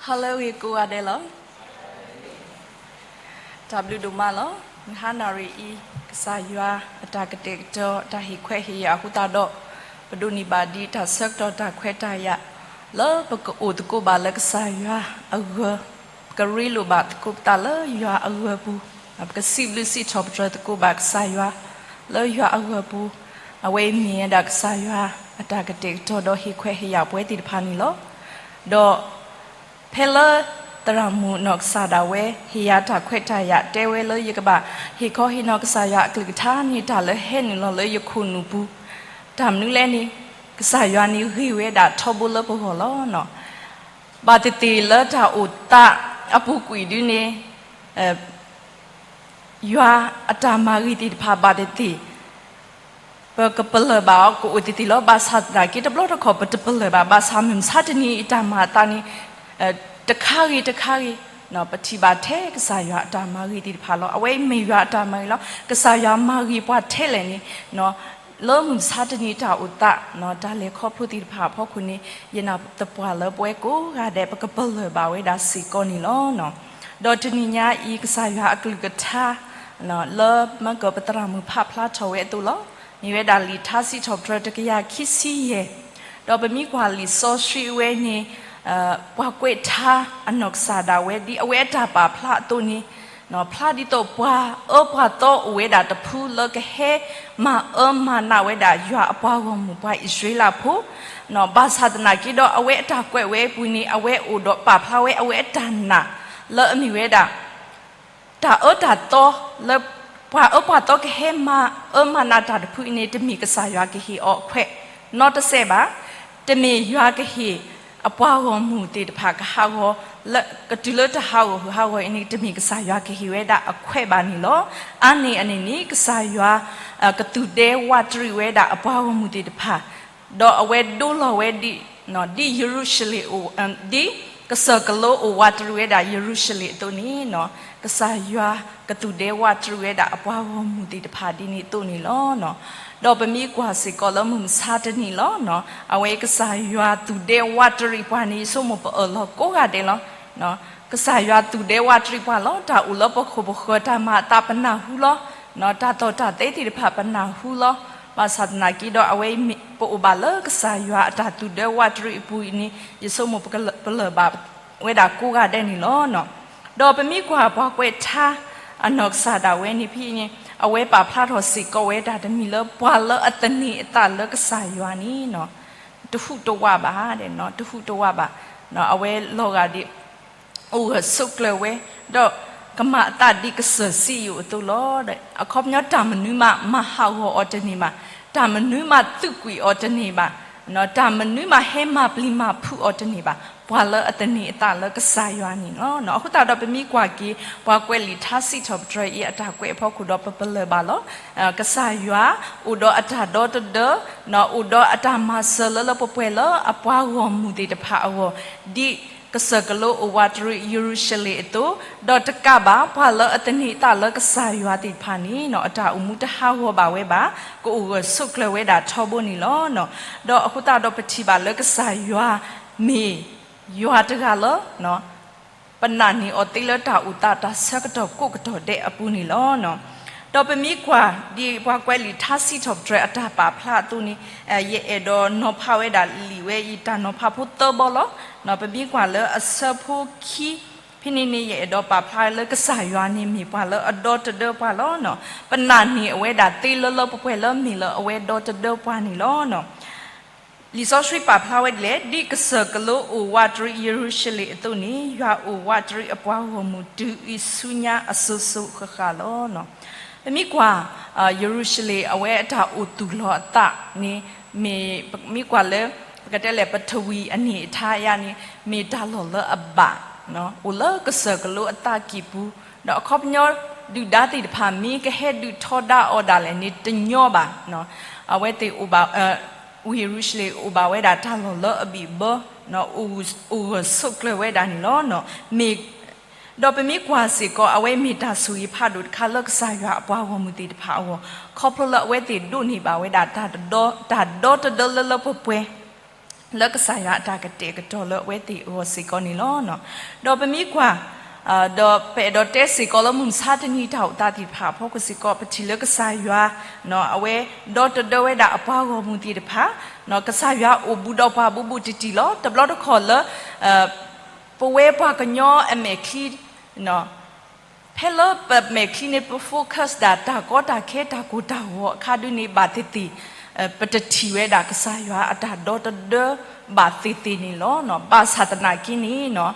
ဟါလၢအဂ့ၤကိးဂၤဒဲးလီၤ. တၢ်ဘျုးဒိၣ်မးလီၤ. မုၢ်ဟါနၣ်ရံၣ်အံၤ ကစၢ်ယွၤအတၢ်ကတဲာ်ကတီၤ တၢ်ဟ့ၣ်ခွဲးဟ့ၣ်ယာ်အဃိသတးဒီး ပဒိးန့ၢ်ဘၣ်ဒံးတၢ်ဆၢကတီၢ်တၢ်ခွဲးတၢ်ယာ် လၢပကအိၣ်သကိးဘၣ်လၢကစၢ်ယွၤအဂၢၢ်, ပကရ့လိာ်ဘၣ်သကိးပသးလၢယွၤအဂၢၢ်ပူၤ, ပကစံးဘျုးစံးထီၣ်ပတြၢၤသကိးဘၣ်ကစၢ်ယွၤ လၢယွၤအဂၢၢ်ပူၤ, အဝဲအံၤမ့ၢ်ဝဲဒၣ်ကစၢ်ယွၤအတၢ်ကတဲာ်ကတီၤဒီးဟ့ၣ်ခွဲးဟ့ၣ်ယာ်ပဝဲသ့ၣ်တဖၣ်န့ၣ်လီၤ. ဒီး ဖဲလၢသရၣ်မုၣ်အနီၢ်ကစၢ်ဒၣ်ဝဲ ဟ့ၣ်ယၤတၢ်ခွဲးတၢ်ယာ် တဲဝဲလၢယကဘၣ်ဟ့ၣ်ခီဟ့ၣ်နီၤကစၢ်ယွၤအကလုၢ်ကထါန့ၣ် တၢ်လၢဟဲနုာ်လီၤလၢယခိၣ်နူာ်ပူၤ, တၢ်မနုၤလဲၣ်န့ၣ် ကစၢ်ယွၤန့ၣ်ဂ့ၤဝဲဒၣ်ထီဘိလၢပဂီၢ်လီၤ. ဘၣ်သ့ၣ်သ့ၣ်လၢတၢ်အိၣ်သးအပူၤကွံာ်ဒုန့ၣ် ယွၤအတၢ်မၤဂ့ၤသ့ၣ်တဖၣ်ဘၣ်သ့ၣ်သ့ၣ် ပကပလၢၢ်ဘၣ်အီၤကအိၣ်သ့ၣ်သ့ၣ်လီၤ. ဘၣ်ဆၣ်သနာ်က့ တဘျီတခီၣ်ပတပလၢၢ်ဘၣ်. ဘၣ်ဆၣ်မုၢ်မဆါတနံၤအံၤတၢ်မၤအသးန့ၣ် တခါဂ့ၤတခါဂ့ၤ ပထံၣ်ဘၣ်ထဲကစၢ်ယွၤအတၢ်မၤဂ့ၤသ့ၣ်တဖၣ်လီၤ. အဝဲအံၤမ့ၢ်ယွၤအတၢ်မၤဂ့ၤလီၤ. ကစၢ်ယွၤမၤဂ့ၤပှၤထဲလဲၣ်န့ၣ် လၢမုၢ်မဆါတနံၤတၢ်အိၣ်သး တၢ်လဲၤခီဖျိသ့ၣ်တဖၣ်အဖီခိၣ်န့ၣ် ယနာ်သပှၢ်လၢပဝဲကိးဂၤဒဲး ပကပလၢၢ်ဘၣ်ဝဲဒၣ်စ့ၢ်ကီးန့ၣ်လီၤ. ဒီးတနံၤညါအံၤ ကစၢ်ယွၤအကလုၢ်ကထါ လၢမၢကၢၢ်ပသရၣ်မုၣ်ဖးဖျါထီၣ်ဝဲအသိးလီၤ. မ့ၢ်ဝဲဒၣ်လံာ်ထါစံးထီၣ်ပတြၢၤတကယၤခံဆံယဲၢ်, ဒီးပမ့ၢ်ကွၢ်လံာ်စီဆှံအဝဲန့ၣ် ပှၤကွဲးထါအနီၢ်ကစၢ်ဒၣ်ဝဲ ဒ်အဝဲအတၢ်ပာ်ဖျါအသိးန့ၣ် ဖျါဒ်သိးပှၤအၢပှၤသီအိၣ်ဝဲဒၣ်တဖုလၢကဟဲမၤအၢမၤနးဝဲဒၣ် ယွၤအပှၤဂီၢ်မုၢ်ပှၤအံၣ်စရ့လးဖိ, ဘၣ်ဆၣ်သနာ်က့ဒီး အဝဲအတၢ်ကွဲးဝဲအပူၤန့ၣ် အဝဲအိၣ်ဒီးပာ်ဖျါဝဲအဝဲအတၢ်နာ် လၢအမ့ၢ်ဝဲဒၣ် တၢ်အၢတၢ်သီ လၢပှၤအၢပှၤသီကဟဲမၤအၢမၤနးတၢ်တဖုအံၤန့ၣ် တမ့ၢ်ကစၢ်ယွၤကဟ့ၣ်အီၤအခွဲးနီတစဲးဘၣ်. တမ့ၢ်ယွၤကဟ့ၣ်အပှၤဂီၢ်မုၢ်သ့ၣ်တဖၣ်ကဟးဂီၤ လၢကတုၤလၢတၢ်ဟးဂီၤဟုၣ်ဟးဂီၤအံၤန့ၣ် တမ့ၢ်ကစၢ်ယွၤကဟ့ၣ်ဝဲဒၣ်အခွဲးဘၣ်န့ၣ်လီၤ. အါန့ၢ်အန့ၣ်န့ၣ် ကစၢ်ယွၤ ကသူၣ်ဒဲဝးတရံးဝဲဒၣ်အပှၤဂီၢ်မုၢ်သ့ၣ်တဖၣ် ဒီးအဝဲဒိလီၤဝဲဒ် ဒ်ယရူၤၡလ့ၣ်အိၣ် ဒ်ကစၢၢ်ကလိအိၣ်ဝးတရံးဝဲဒၣ်ယရူၤၡလ့ၣ်အသိးန့ၣ် ကစၢ်ယွၤကသူၣ်ဒဲဝးတရံးဝဲဒၣ်အပှၤဂီၢ်မုၢ်သ့ၣ်တဖၣ်ဒ်န့ၣ်အသိးန့ၣ်လီၤ. ဒီးပမ့ၢ်ကွၢ်စ့ၢ်ကီးလၢမုၢ်မဆါတနံၤလီၤ. အဝဲကစၢ်ယွၤသူၣ်ဒဲဝးတရံးပှၤန့ၣ် ယဆိကမိၣ်ပအၢၣ်လီၤကိးဂၤဒဲးလီၤ. ကစၢ်ယွၤသူၣ်ဒဲဝးတရံးပှၤလီၤ. တၢ်အိၣ်လၢပခိၣ်ပဃၢၤ တၢ်မၤအသးပနၢ်ဟူလီၤ. တၢ်တီၢ်တၢ်သဲသ့ၣ်တဖၣ်ပနၢ်ဟူလီၤ. ဘၣ်ဆၣ်သနာ်က့ဒီး အဝဲအံၤမ့ၢ်ပအိၣ်ဘၣ်လၢကစၢ်ယွၤအတၢ်သူၣ်ဒဲဝးတရံးအပူၤအံၤန့ၣ် ယဆိကမိၣ်ပကပလၢၢ်ဘၣ်ဝဲဒၣ်ကိးဂၤဒဲးန့ၣ်လီၤ. ဒီးပမ့ၢ်ကွၢ်ပှၤကွဲးထါအနီၢ်ကစၢ်ဒၣ်ဝဲန့ၣ်ဖဲအံၤန့ၣ် အဝဲပာ်ဖျါထီၣ်စ့ၢ်ကီးဝဲတၢ်တမံၤလၢ ပှၤလၢအသန့ၤအသးလၢကစၢ်ယွၤန့ၣ် တဟူးတဝးဘၣ်, တဟူးတဝးဘၣ်. အဝဲလီၤဂာ်ဒ် အိၣ်ဂၢၢ်ဆိးကျၢၤဝဲ, ဒီးကမၤအသးဒ်ကစၢၢ်စံယိၣ်အသိးလီၤ. အခီပညီတၢ်မနုၤမး မၤဟးဂီၤအီၤတန့ၢ်ဘၣ်, တၢ်မနုၤမးသုးကွံာ်အီၤတန့ၢ်ဘၣ်, တၢ်မနုၤမးဟဲမၤပျံၤမၤဖုးအီၤတန့ၢ်ဘၣ်, ပှၤလၢအသန့ၤအသးလၢကစၢ်ယွၤန့ၣ်လီၤ. အဃိသတးဒီးပမ့ၢ်ကွၢ်က့ၤ ပှၤကွဲးလံာ်ထါစံးထီၣ်ပတြၢၤအံၤအတၢ်ကွဲးအဖီခိၣ်ဒီးပပလၢၢ်ဘၣ်လီၤ. ကစၢ်ယွၤအိၣ်ဒီးအတၢ်ဒီတဒၢ, အိၣ်ဒီးအတၢ်မၤစၢၤလၢလၢပှဲၤပှဲၤလၢအပှၤဂီၢ်မုၢ်သ့ၣ်တဖၣ်အဂီၢ်, ဒ်ကစၢၢ်ကလိအိၣ်ဝးတရံးယရူၤၡလ့ၣ်အသိး, ဒီးတကးဘၣ် ပှၤလၢအသန့ၤအသးလၢကစၢ်ယွၤသ့ၣ်တဖၣ်န့ၣ် အတၢ်အိၣ်မူတဟးဂီၤဘၣ်ဝဲဘၣ်, ကအိၣ်ဂၢၢ်ဆိးကျၢၤဝဲဒၣ်ထီဘိန့ၣ်လီၤ. ဒီးအဃိသတးဒီးပထံၣ်ဘၣ်လၢကစၢ်ယွၤမ့ၢ်ယွၤတဂၤလၢ ပနာ်န့ၢ်အီၤသ့လၢတၢ်အိၣ်သးတၢ်ဆၢကတီၢ်ကိးကတီၢ်ဒဲးအပူၤန့ၣ်လီၤ. ဒီးပမ့ၢ်ကွၢ်ဒ်ပှၤကွဲးလံာ်ထါစံးထီၣ်ပတြၢၤအတၢ်ပာ်ဖျါအသိးန့ၣ်, ယအဲၣ်ဒိးနီၤဖးဝဲဒၣ်လံာ်ဝဲအံၤ တၢ်နီၤဖးဖိသၢဘီလီၤ. ပမ့ၢ်ကွၢ်လၢအဆၢဖိခံ ဖဲန့ၣ်န့ၣ် ယအဲၣ်ဒိးပာ်ဖျါလၢကစၢ်ယွၤန့ၣ်မ့ၢ်ပှၤလၢအဒီတဒၢပှၤလီၤ. ပနာ်န့ၢ်အဝဲဒၣ်သ့လၢလၢပှဲၤပှဲၤလၢမ့ၢ်လၢအဝဲဒီတဒၢပှၤန့ၣ်လီၤ. လံာ်စီဆှံပာ်ဖျါဝဲဒ်လဲၣ်, ဒ်ကစၢၢ်ကလိအိၣ်ဝးတရံးယရူၤၡလ့ၣ်အသိးန့ၣ် ယွၤအိၣ်ဝးတရံးအပှၤဂီၢ်မုၢ်တုၤအံၤဆူညါအစိၤစိၤဃၣ်ဃၣ်လီၤ. ပမ့ၢ်ကွၢ် ယရူၤၡလ့ၣ်အဝဲအတၢ်အိၣ်သူၣ်လီၤအသးန့ၣ် မ့ၢ်ပမ့ၢ်ကွၢ်လၢ ပကတဲလဲၣ် ပထဝီအနေအထားအရန့ၣ် မ့ၢ်တၢ်လီၢ်လၢအဘၣ် အိၣ်လၢကစၢၢ်ကလိအသးကံၢ်ပူၤ, ဒီးအခီပညီဒုၣ်ဒါသ့ၣ်တဖၣ်မ့ၢ်ကဟဲဒုးထီဒါအီၤဒၣ်လဲာ်န့ၣ် တညီဘၣ်. အဝဲသ့ၣ်အိၣ်ဘၣ် ဝ့ၢ်ယရူၤၡလ့ၣ်အိၣ်ဘၣ်ဝဲဒၣ်တၢ်လီၢ်လၢအဘံၣ်အဘၢ, အိၣ်ဂၢၢ်ဆိးကျၢၤဝဲဒၣ်န့ၣ်လီၤ. မ့ၢ် ဒီးပမ့ၢ်ကွၢ်စ့ၢ်ကီး အဝဲမ့ၢ်တၢ်ဆိၣ်ဂ့ၤဖးဒိၣ်တခါလၢကစၢ်ယွၤအပှၤဂီၢ်မုၢ်သ့ၣ်တဖၣ်အဂီၢ်, ခီဖျိလၢအဝဲသ့ၣ်ဒိးန့ၢ်ဘၣ်ဝဲဒၣ် တၢ်ဒီတဒၢလၢလၢပှဲၤပှဲၤ လၢကစၢ်ယွၤအတၢ်ကတဲာ်ကတီၤလၢအဝဲသ့ၣ်အဂီၢ်စ့ၢ်ကီးန့ၣ်လီၤ. ဒီးပမ့ၢ်ကွၢ်, ဒီးပအဲၣ်ဒိးတဲစ့ၢ်ကီးလၢမုၢ်မဆါတနံၤတၢ်အိၣ်သးသ့ၣ်တဖၣ်အဖီခိၣ်စ့ၢ်ကီး ပထံၣ်လၢကစၢ်ယွၤ အဝဲဒီတဒၢဝဲဒၣ်အပှၤဂီၢ်မုၢ်သ့ၣ်တဖၣ်, ကစၢ်ယွၤအိၣ်ဘူးဒီးပှၤဘူးဘူးတံၢ်တံၢ်လီၤ. တဘျီတခီၣ်လၢ ပဝဲပှၤကညီအမဲာ်ချံ ဖဲလၢပမဲာ်ချံန့ၣ် ပ focus ဒၣ်တၢ်ကီတၢ်ခဲတၢ်ကိၢ်တၢ်ဂီၤအခါဒုန့ၣ် ဘၣ်သ့ၣ်သ့ၣ် ပတထံၣ်ဝဲဒၣ်ကစၢ်ယွၤအတၢ်ဒီတဒၢဘၣ်သ့ၣ်သ့ၣ်န့ၣ်လီၤ. ဘၣ်ဆၣ်သနာ်က့န့ၣ်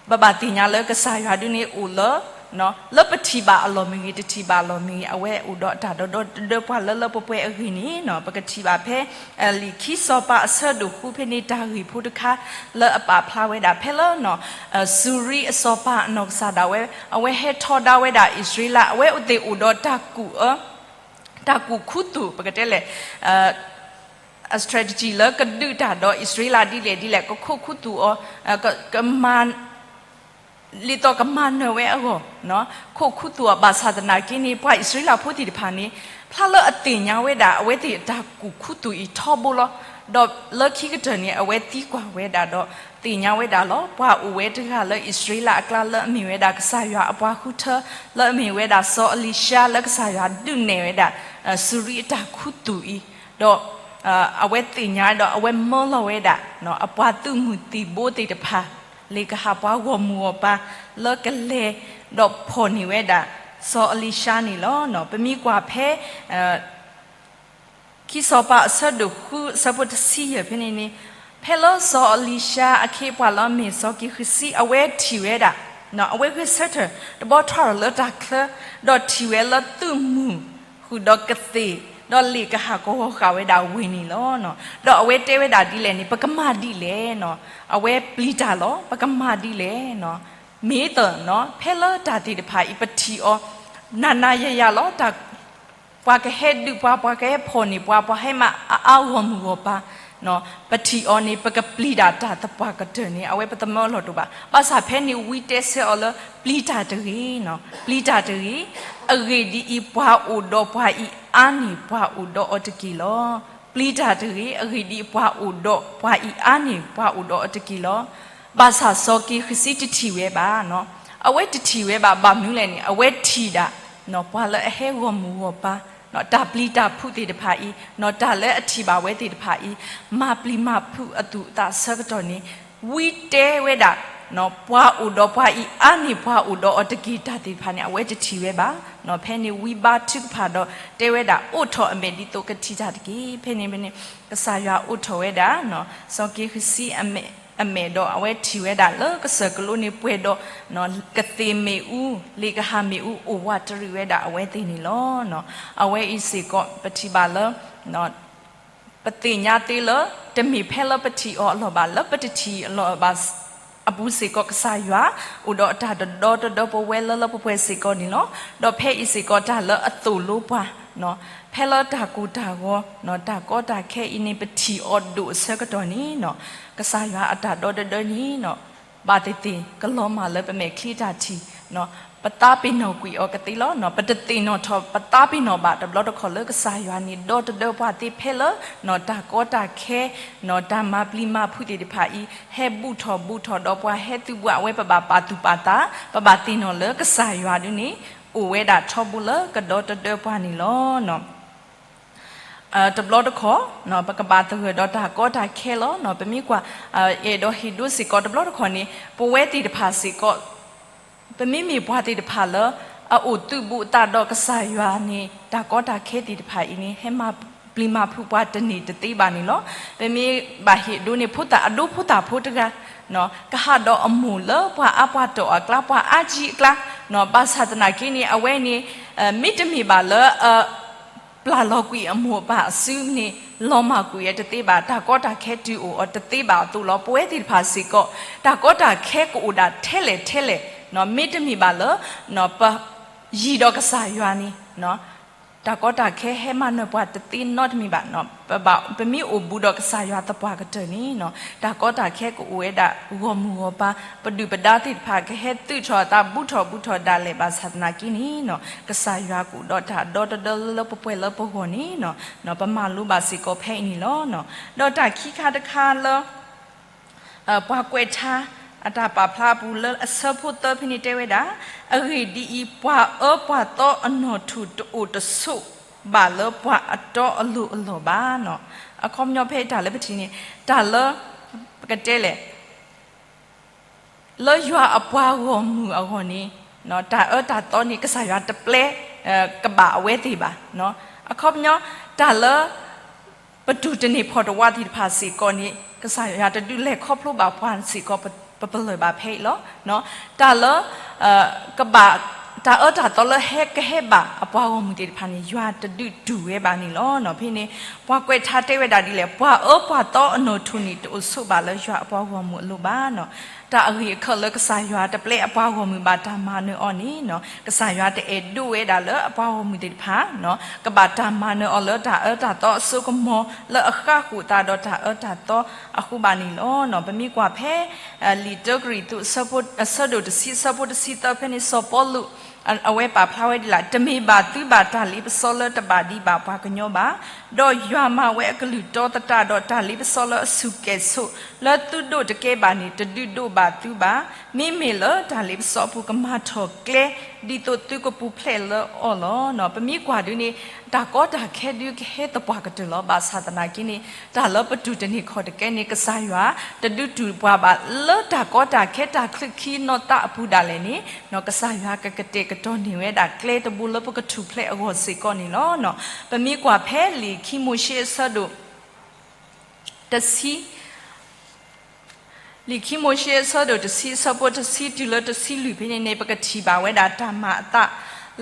ပဘၣ်သ့ၣ်ညါလၢကစၢ်ယွၤဒုန့ၣ်အိၣ်လၢ လၢပထံၣ်ဘၣ်အလီၢ်မ့ၢ်ဂ့ၤ တထံၣ်ဘၣ်အလီၢ်မ့ၢ်ဂ့ၤ အဝဲအိၣ်ဒီးအတၢ်ဒီဒီတဒၢပှၤလၢလၢပှဲၤပှဲၤအဂ့ၢ်န့ၣ် ပကထံၣ်ဘၣ်ဖဲ လံာ်ခံစီၤပၤအဆၢဒိၣ်ဃုဖဲန့ၣ် တၢ်ဂ့ၢ်ဖိတခါလၢအပာ်ဖျါဝဲဒၣ်ဖဲလၢ စူၤရံအစီၤပၤအနီၢ်ကစၢ်ဒၣ်ဝဲ အဝဲဟဲထီဒါဝဲဒၣ်အံၣ်စရ့လး အဝဲသ့ၣ်အိၣ်ဒီးတၢ်ကူၣ်အၢ တၢ်ကူၣ်ခူသူၣ် ပကတဲလဲၣ် အ strategy လၢကဒုးတၢ်ဒီးအံၣ်စရ့လးဒ်လဲၣ်ဒ်လဲၣ် ကခိးခူသူၣ်အီၤ ကမၤ လံာ်သီးကမၤနၢၤဝဲအဂီၢ် ခိးခူသူၣ်အီၤ ဘၣ်ဆၣ်သနာ်က့န့ၣ် ပှၤအံၣ်စရ့လးဖိသ့ၣ်တဖၣ်န့ၣ် ဖျါလၢအသ့ၣ်ညါဝဲဒၣ် အဝဲသ့ၣ်အတၢ်ကူၣ်ခူသူၣ်အံၤထီဘိလီၤ. ဒီးလၢခံကတၢၢ်န့ၣ် အဝဲသံကွၢ်ဝဲဒၣ်ဒီး သ့ၣ်ညါဝဲဒၣ်လီၤ. ပှၤအိၣ်ဝဲတဂၤလၢအံၣ်စရ့လးအကျါလၢအမ့ၢ်ဝဲဒၣ်ကစၢ်ယွၤအပှၤဃုထၢ လၢအမ့ၢ်ဝဲဒၣ်စီၤအလံၤၡါ လၢကစၢ်ယွၤဒုးနဲၣ်ဝဲဒၣ် စူၤရံအတၢ်ခူသူၣ်အံၤ ဒီး အဝဲသ့ၣ်ညါဒီး အဝဲမၢလီၤဝဲဒၣ် အပှၤသုးမုၢ်သံၣ်ဘိသ့ၣ်တဖၣ် လ့ၣ်ကဟၣ်ပှၤဂီၢ်မုၢ်ဂီၢ်ပၤ လၢကလဲၤဒီးဖီၣ်န့ၢ်ဝဲဒၣ် စီၤအလံၤၡါန့ၣ်လီၤ. ပမ့ၢ်ကွၢ်ဖဲ ခံစီၤပၤအဆၢဒိၣ်ဃုအဆၢဖိတဆံယဲၢ်ဖဲန့ၣ်န့ၣ် ဖဲလၢစီၤအလံၤၡါအခ့အပှၤလၢအမ့ၢ်စီၤက့ၤဃံး အဝဲထံၣ်ဝဲဒၣ် အဝဲဂဲၤဆၢထၢၣ် တဘီထီၣ်လၢတၢ်ချၢ ဒီးထံၣ်ဝဲလၢသုးမုၢ် ဃုာ်ဒီးကသ့ၣ် ဒီးလ့ၣ်ကဟၣ်ကဝီၤဃာ်ဝဲဒၣ်ဝ့ၢ်န့ၣ်လီၤ. ဒီးအဝဲတဲဝဲဒၣ်ဒ်လဲၣ်န့ၣ် ပကမၤဒ်လဲၣ် အဝဲပျံၤတၢ်လီၤ ပကမၤဒ်လဲၣ် မ့ၢ်သ ဖဲလၢတၢ်သ့ၣ်တဖၣ်အံၤ ပထံၣ်အီၤ နးနးယၤယၤလီၤ. ပှၤကဟဲဒုးပှၤ ပှၤကဟဲဖီၣ်န့ၢ်ပှၤ ပှၤဟဲမၤအါအါဂီၢ်မုၢ်ဂီၢ်ပၤ ပထံၣ်အီၤန့ၣ် ပကပျံၤတၢ်တၢ်သပှၢ်ကတၢၢ်န့ၣ် အဝဲပသမၢလီၢ်တအိၣ်ဘၣ်. ဘၣ်ဆၣ်ဖဲန့ၣ်ဝံတဲဆၢအီၤလၢ ပျံၤတၢ်တဂ့ၤ, ပျံၤတၢ်တဂ့ၤ, အဂ့ၢ်ဒ်အံၤ, ပှၤအိၣ်ဒီးပှၤအံၤအါန့ၢ်ပှၤအိၣ်ဒီးအီၤတက့ၢ်လီၤ. ပျံၤတၢ်တဂ့ၤ, အဂ့ၢ်ဒ်အံၤ, ပှၤအိၣ်ဒီးပှၤအံၤအါန့ၢ်ပှၤအိၣ်ဒီးအီၤတက့ၢ်လီၤ. ဘၣ်ဆၣ်စီၤက့ၤဃစံတထံၣ်ဝဲဘၣ်, အဝဲတထံၣ်ဝဲဘၣ် ဘၣ်မနုၤလဲၣ်န့ၣ် အဝဲထံၣ်ဒၣ် ပှၤလၢအဟဲဂီၢ်မုၢ်ဂီၢ်ပၤ တၢ်ပျံၤတၢ်ဖုးသ့ၣ်တဖၣ်အံၤ, တၢ်လၢအထံၣ်ဘၣ်ဝဲသ့ၣ်တဖၣ်အံၤ, မၤပျံၤမၤဖုးအသူၣ်အသးအဆၢကတီၢ်န့ၣ် ဝံတဲဝဲဒၣ် ပှၤအိၣ်ဒီးပှၤအံၤအါန့ၢ်ပှၤအိၣ်ဒီးအီၤတက့ၢ် တၢ်သ့ၣ်တဖၣ်န့ၣ် အဝဲတထံၣ်ဝဲဘၣ်. ဖဲန့ၣ်ဝံဘါထုကဖၣ်ဒီးတဲဝဲဒၣ် အိးထီၣ်အမဲာ်ဒ်သိးကထံၣ်တၢ်တက့ၢ်. ဖဲန့ၣ်ဖဲန့ၣ် ကစၢ်ယွၤအိးထီၣ်ဝဲဒၣ် စီၤက့ၤဃစံအမဲာ်ဒီး အဝဲထံၣ်ဝဲဒၣ်လၢကစၢၢ်ကလိန့ၣ်ပှဲၤဒီး ကသ့ၣ်မ့ၣ်အူ လ့ၣ်ကဟၣ်မ့ၣ်အူ အိၣ်ဝးတရံးဝဲဒၣ်အဝဲသ့ၣ်န့ၣ်လီၤ. အဝဲအံၤစ့ၢ်ကီး ပထံၣ်ဘၣ်လၢ ပသ့ၣ်ညါသ့လၢ တမ့ၢ်ဖဲလၢပထံၣ်အီၤအလီၢ်ဘၣ်, လၢပတထံၣ်အီၤအလီၢ်ဘၣ်အပူၤစ့ၢ်ကီး ကစၢ်ယွၤ အိၣ်ဒီးတၢ်တဒီတဒၢပဝဲလၢလၢပှဲၤပှဲၤစ့ၢ်ကီးန့ၣ်လီၤ. ဒီးဖဲအံၤစ့ၢ်ကီး တၢ်လၢအသိၣ်လိပှၤ ဖဲလၢတၢ်ကိၢ်တၢ်ဂီၤ တၢ်ကီတၢ်ခဲအံၤန့ၣ် ပထံၣ်အီၤဒိၣ်အဆၢကတီၢ်န့ၣ် ကစၢ်ယွၤအတၢ်ဒီတဒၢန့ၣ် ဘၣ်သ့ၣ်သ့ၣ် ကလီၤမၢ်လၢပမဲာ်ချံတၢ်ထံၣ်, ပသးပ့ၤနီၣ်ကွံာ်အီၤကသ့လီၤ. ပတသ့ၣ်နီၣ်ထီၣ်ပသးပ့ၤနီၣ်ဘၣ် တဘျီတခီၣ်လၢကစၢ်ယွၤန့ၣ် ဒီတဒၢပှၤသ့ဖဲလၢ တၢ်ကီတၢ်ခဲ တၢ်မၤပျံၤမၤဖုးသ့ၣ်တဖၣ်အံၤ ဟဲဘူၣ်ထီၣ်ဘူးထီၣ်ဒီးပှၤ ဟဲသုးဘူးအဝဲ ပဘၣ်ပာ်သူၣ်ပာ်သး ပဘၣ်သ့ၣ်နီၣ်လၢကစၢ်ယွၤဒုန့ၣ် အိၣ်ဝဲဒၣ်ထီဘိလၢကဒီတဒၢပှၤန့ၣ်လီၤ. တဘျီတခီၣ် ပကဘၣ်သဂၢၢ်ဒီးတၢ်ကီတၢ်ခဲလီၤ. ပမ့ၢ်ကွၢ် အဲၣ်ဒိးဟ့ၣ်ဒိစ့ၢ်ကီး တဘျီတခီၣ်န့ၣ် ပဝဲသ့ၣ်တဖၣ်စ့ၢ်ကီး ပမ့မ့ၢ်ပှၤသ့ၣ်တဖၣ်လၢ အအိၣ်သုးဘူးအသးဒီးကစၢ်ယွၤန့ၣ် တၢ်ကီတၢ်ခဲသ့ၣ်တဖၣ်အံၤန့ၣ် ဟဲမၤပျံၤမၤဖုးပှၤတန့ၢ်တသ့ဘၣ်န့ၣ်လီၤ. ပမ့ၢ်ဘၣ်ဟ့ၣ်ဒိန့ၣ် ဖိသၣ်အဒိဖိသၣ်ဖိတဂၤ ကဟးဒီးအမိၢ်လၢပှၤအါပှၤတီၢ်အကျါ ပှၤအါကံအကျါ ဘၣ်ဆၣ်သနာ်က့န့ၣ် အဝဲန့ၣ် မ့တမ့ၢ်ဘၣ်လၢ ပျၢ်လီၤကွံာ်အမိၢ်အပၢ်အစုန့ၣ် လီၤမၢ်ကွံာ်ဝဲတသ့ဘၣ်. တၢ်ကီတၢ်ခဲတုၤအိၣ်အီၤတသ့ဘၣ်အသိးလီၤ. ပဝဲသ့ၣ်တဖၣ်စ့ၢ်ကီး တၢ်ကီတၢ်ခဲကအိၣ်ဒၣ်ထဲလဲၣ်ထဲလဲၣ် မ့တမ့ၢ်ဘၣ်လၢ ပယံၤဒီးကစၢ်ယွၤန့ၣ် တၢ်ကီတၢ်ခဲဟဲမၤနၢၤပှၤတသ့နီတမံၤဘၣ်. ပဘၣ်, ပမ့ၢ်အိၣ်ဘူးဒီးကစၢ်ယွၤသပှၢ်ကတၢၢ်န့ၣ်, တၢ်ကီတၢ်ခဲကအိၣ်ဝဲဒၣ်ဂီၢ်မုၢ်ဂီၢ်ပၤ, ပဒုၣ်ပဒါသ့ၣ်တဖၣ်ကဟဲသုးထီၣ်အသး ဘူးထီၣ်ဘူးထီၣ်ဒၣ်လဲာ်ဘၣ်ဆၣ်သနာ်က့န့ၣ်, ကစၢ်ယွၤကအိၣ်ဒီးတၢ်ဒီတဒၢလၢပပှဲၤလၢပဂီၢ်န့ၣ်, ပမၤလိဘၣ်စ့ၢ်ကီးဖဲအံၤန့ၣ်လီၤ. ဒီးတၢ်ခံခါတခါလၢ ပှၤကွဲးထါ အတၢ်ပာ်ဖျါအပူၤလၢအဆၢဖိသၢဖဲန့ၣ်တဲဝဲဒၣ်, အဂ့ၢ်ဒ်အံၤ, ပှၤအၢပှၤသီအနီၣ်ထူၣ်တအိၣ်တဆိးဘၣ်လၢပှၤအတီအလိၤအလီၢ်ဘၣ်. အခီပညီဖဲတၢ်လၢပထံၣ်န့ၣ်, တၢ်လၢ ပကတဲလဲၣ် လၢယွၤအပှၤဂီၢ်မုၢ်အဂီၢ်န့ၣ်, တၢ်အၢတၢ်သီန့ၣ် ကစၢ်ယွၤတပျဲ ကဘၣ်အဝဲသ့ၣ်ဘၣ်. အခီပညီ တၢ်လၢ ပတူၢ်တန့ၢ်ဖီၣ်တဝးသ့ၣ်တဖၣ်စ့ၢ်ကီးန့ၣ် ကစၢ်ယွၤတဒုးလဲၤခီဖျိဘၣ်ပှၤစ့ၢ်ကီး ပပလၢၢ်ဘၣ်ဖဲအံၤလီၤ. တၢ်လၢ ကဘၣ် တၢ်အၢတၢ်သီလၢဟဲကဟဲဘၣ်အပှၤဂီၢ်မုၢ်သ့ၣ်တဖၣ်န့ၣ် ယွၤတဒုးတူၢ်ဝဲဘၣ်န့ၣ်လီၤ. ဖဲန့ၣ် ပှၤကွဲးထါတဲဝဲဒၣ်ဒ်လဲၣ်, ပှၤအၢပှၤသီအနီၣ်ထူၣ်န့ၣ် တအိၣ်ဆိးဘၣ်လၢယွၤအပှၤဂီၢ်မုၢ်အလိၤဘၣ်. တၢ်အဂ့ၢ်အခၢၣ်လၢကစၢ်ယွၤတပျဲအပှၤဂီၢ်မုၢ်ဘၣ်တၢ်မၤနၢၤအီၤန့ၣ်, ကစၢ်ယွၤတအဲၣ်ဒိးဝဲဒၣ်လၢအပှၤဂီၢ်မုၢ်သ့ၣ်တဖၣ် ကဘၣ်တၢ်မၤနၢၤအီၤလၢတၢ်အၢတၢ်သီအစိကမီၤလၢအဃၣ်ဃၣ်သးဒီးတၢ်အၢတၢ်သီအဃိဘၣ်န့ၣ်လီၤ. ပမ့ၢ်ကွၢ်ဖဲ လံာ်တၢကရံၣ်သူး အဆၢဒိၣ်တဆံ အဆၢဖိတဆံသၢဖဲန့ၣ် စီၤပီလူး အဝဲပာ်ဖျါဝဲဒ်လဲၣ်, တမ့ၢ်ဘၣ်သုဘၣ်တၢ်လ့ပစီလၢတဘၣ်ဒံးဘၣ်ပှၤကညီဘၣ်, ဒီးယွၤမၤဝဲအကလုၢ်တီသတးဒီးတၢ်လ့ပစီလၢအဆူၣ်ကဲၣ်ဆိး လၢသုဒိးတကဲဘၣ်န့ၣ် တဒုးဒိးဘၣ်သုဘၣ်, မ့မ့ၢ်လၢတၢ်လ့ပစီအပူၤကမၤထီၣ်ကျဲ ဒ်သိးသုကပူၤဖျဲးလၢအီၤလီၤ. ပမ့ၢ်ကွၢ်ဒုန့ၣ် တၢ်ကီတၢ်ခဲဒုကဟဲသပှၢ်ကတၢၢ်လီၤ. ဘၣ်ဆၣ်သနာ်က့န့ၣ် တၢ်လၢပတူၢ်တန့ၢ်ခီၣ်တကဲန့ၣ် ကစၢ်ယွၤ တဒုးတူၢ်ပှၤဘၣ်လၢတၢ်ကီတၢ်ခဲတၢ်ချုးခံနီၢ်သးအပူၤဒၣ်လဲာ်န့ၣ်, ကစၢ်ယွၤကကတဲာ်ကတီၤန့ၢ်ဝဲဒၣ်ကျဲတဘိလၢပကထူၣ်ဖျဲးအဂီၢ်စ့ၢ်ကီးန့ၣ်လီၤ. ပမ့ၢ်ကွၢ်ဖဲလံာ်ခံမိၤၡ့အဆၢဒိၣ် တဆံ လံာ်ခံမိၤၡ့အဆၢဒိၣ်တဆံ အဆၢဖိတဆံတုၤလၢတဆံလွံၢ်ဖဲန့ၣ်န့ၣ် ပကထံၣ်ဘၣ်ဝဲဒၣ်တၢ်မၤအသး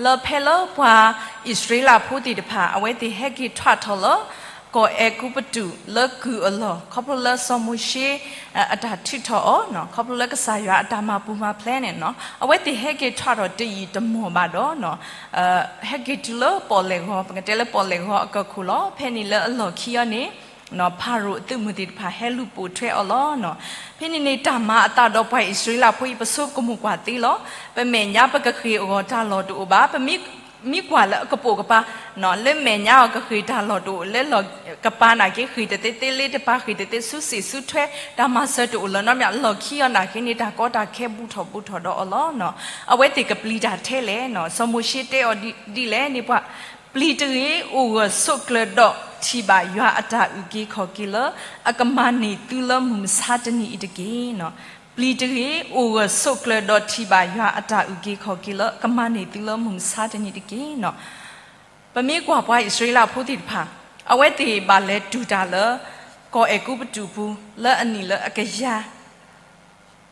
လၢဖဲလၢပှၤအံၣ်စရ့လးဖိသ့ၣ်တဖၣ် အဝဲသ့ၣ်ဟဲက့ၤထီၣ်ထီၣ်လၢ ကီၢ်အဲၤကူပတူးလၢကုၢ်အလီၢ် ခီဖျိလၢစီၤမိၤၡ့ အတၢ်ထုးထီၣ်အီၤ, ခီဖျိလၢကစၢ်ယွၤအတၢ်မၤပူၤမၤဖျဲးန့ၣ်, အဝဲသ့ၣ်ဟဲက့ၤထီၣ်ထီၣ်တယံာ်တမီၢ်ဘၣ်ဒီး ဟဲက့ၤတုၤလၢပီၣ်လဲၣ်ဂီၤ, ပကတဲလၢပီၣ်လဲၣ်ဂီၤအကီၢ်ခိၣ်လီၤ. ဖဲန့ၣ်လၢအလီၢ်ခံအီၤန့ၣ် ဖၤရိၤအသုးမုၢ်သ့ၣ်တဖၣ်ဟဲလူၤပိာ်ထွဲအီၤလီၤ. ဖဲန့ၣ်န့ၣ် တၢ်မၤအသးဒီးပှၤအံၣ်စရ့လးဖိအံၤ ပဆိကမိၣ်ကွၢ်သ့လီၤ. ပမဲာ်ညါပကဃ့ၢ်အဂီၢ်တၢ်လီၢ်တအိၣ်ဘၣ်. ပမ့ၢ်ကွၢ်လၢအကပိာ်ကပၤ လၢမဲာ်ညါအီၤကဃ့ၢ်တၢ်လီၢ်တအိၣ်, လၢလီၢ်ကပၤနာ်က့ ဃ့ၢ်တသ့သ့, လ့တပၤဃ့ၢ်တသ့, စုစ့ၣ်စုထွဲ တၢ်မၤစၢၤတအိၣ်လၢၤနီတမံၤ, လီၢ်ခံအီၤနာ်က့န့ၣ် တၢ်ကီတၢ်ခဲဘူးထီၣ်ဘူးထီၣ်ဒီးအီၤလီၤ. အဝဲသ့ၣ်ကပျံၤတၢ်ထဲလဲၣ်, စီၤမိၤၡ့တဲအီၤဒ်လဲၣ်န့ၣ် ပျံၤတဂ့ၤ, အိၣ်ဂၢၢ်ဆိးကျၢၤဒီးထံၣ်ဘၣ်ယွၤအတၢ်အုၣ်က့ၤခီၣ်က့ၤလၢ အကမၤန့ၢ်သုလၢမုၢ်မဆါတနံၤအံၤတက့ၢ်. ပျံၤတဂ့ၤ, အိၣ်ဂၢၢ်ဆိးကျၢၤဒီးထံၣ်ဘၣ်ယွၤအတၢ်အုၣ်က့ၤခီၣ်က့ၤလၢ အကမၤန့ၢ်သုလၢမုၢ်မဆါတနံၤတက့ၢ်. ပမ့ၢ်ကွၢ်ပှၤအံၣ်စရ့လးဖိသ့ၣ်တဖၣ် အဝဲသ့ၣ်ဘၣ်လဲၤတူၢ်တၢ်လၢ ကီၢ်အဲၤကူပတူးပူၤ လၢအနံၣ်လၢအကယၤ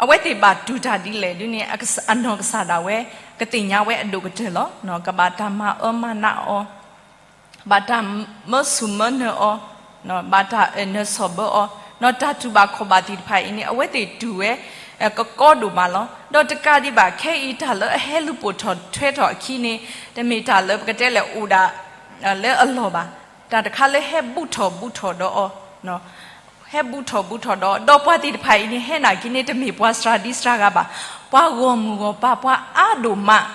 အဝဲသ့ၣ်ဘၣ်တူၢ်တၢ်ဒ်လဲၣ်ဒ်န့ၣ် အနီၢ်ကစၢ်ဒၣ်ဝဲ ကသ့ၣ်ညါဝဲအဒိၣ်ကတၢၢ်လီၤ. ကဘၣ်တၢ်မၤအၢမၤနးအီၤ, ဘၣ်တၢ်မၢဆူၣ်မၢနၢၤအီၤ, ဘၣ်တၢ်အၢၣ်နၢၤဆီၣ်ဘၢအီၤ, တၢ်တူၢ်ဘၣ်ခီၣ်ဘၣ်သ့ၣ်တဖၣ်အံၤန့ၣ် အဝဲသ့ၣ်တူၢ်ဝဲ ကကီဒိၣ်မးလီၤ. ဒီးတကးဒံးဘၣ် ခဲအံၤတၢ်လၢအဟဲလူၤပိာ်ထီၣ်ထွဲထီၣ်အခံန့ၣ် တမ့ၢ်တၢ်လၢပကတဲလဲၣ်အိၣ်ဒၣ် လၢအလီၢ်ဘၣ်. တၢ်တခါလၢဟဲဘူးထီၣ်ဘူးထီၣ်ဒီးအီၤ ဟဲဘူးထီၣ်ဘူးထီၣ်ဒီး ဒီးပှၤသ့ၣ်တဖၣ်အံၤန့ၣ် ဟဲနာ်က့န့ၣ် တမ့ၢ်ပှၤစှၤဒံစှၤဂၤဘၣ်, ပှၤဂီၢ်မုၢ်ဂီၢ်ပၤ ပှၤအါဒိၣ်မး.